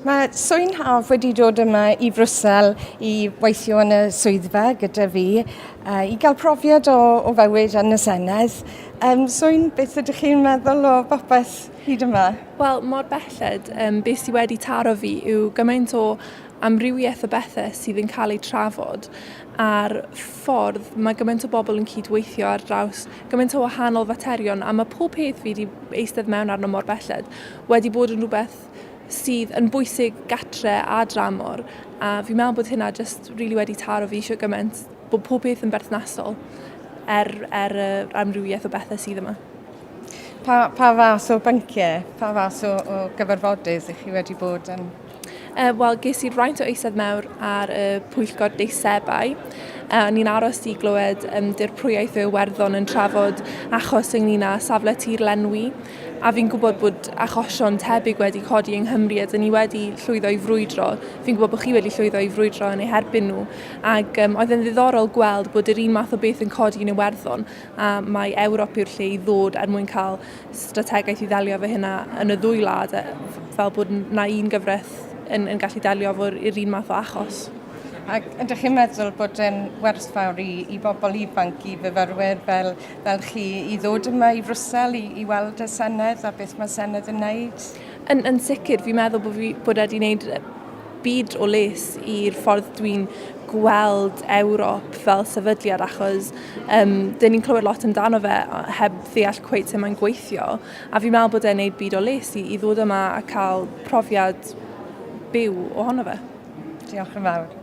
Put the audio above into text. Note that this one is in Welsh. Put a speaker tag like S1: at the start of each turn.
S1: Mae Swyn Haf wedi dod yma i Frwsel i weithio yn y swyddfa gyda fi, uh, i gael profiad o, o fywyd yn y Senedd. Um, Swyn, beth ydych chi'n meddwl o bopeth hyd yma?
S2: Wel, mor belled, um, beth sydd wedi taro fi yw gymaint o amrywiaeth o bethau sydd yn cael eu trafod a'r ffordd mae gymaint o bobl yn cydweithio ar draws gymaint o wahanol faterion a mae pob peth fi wedi eistedd mewn arno mor belled wedi bod yn rhywbeth sydd yn bwysig gatre a dramor a fi'n meddwl bod hynna just really wedi taro fi eisiau gymaint bod pob peth yn berthnasol er, er y amrywiaeth o bethau sydd yma.
S1: Pa, pa fath o bynciau, pa fath o, o gyfarfodydd ych chi wedi bod yn
S2: Uh, Wel, ges i'r fraint o eistedd mewn ar y pwyllgor deisebau. Uh, ni'n aros i glywed um, dirprwyaeth o Iwerddon yn trafod achos ynglyn â safle tir lenwi. A fi'n gwybod bod achosion tebyg wedi codi yng Nghymru a dyn ni wedi llwyddo i frwydro. Fi'n gwybod bod chi wedi llwyddo i frwydro yn eu herbyn nhw. Ac um, oedd yn ddiddorol gweld bod yr un math o beth yn codi yn Iwerddon a mae Ewrop yw'r lle i ddod er mwyn cael strategaeth i ddelio efo hynna yn y ddwy wlad, fel bod na un gyfraith yn, yn gallu delio efo'r un math o achos.
S1: Ac ydych chi'n meddwl bod e'n werthfawr i, i bobl ifanc, i fyfyrwyr fel, fel chi, i ddod yma i Frwsel i, i weld y Senedd a beth mae Senedd yn wneud?
S2: Yn, yn sicr, fi'n meddwl bod, fi, bod wedi wneud byd o les i'r ffordd dwi'n gweld Ewrop fel sefydliad achos um, dyn ni'n clywed lot amdano fe heb ddeall cweit sut mae'n gweithio a fi'n meddwl bod e'n neud byd o les i, i ddod yma a cael profiad byw ohono fe.
S1: Diolch yn fawr.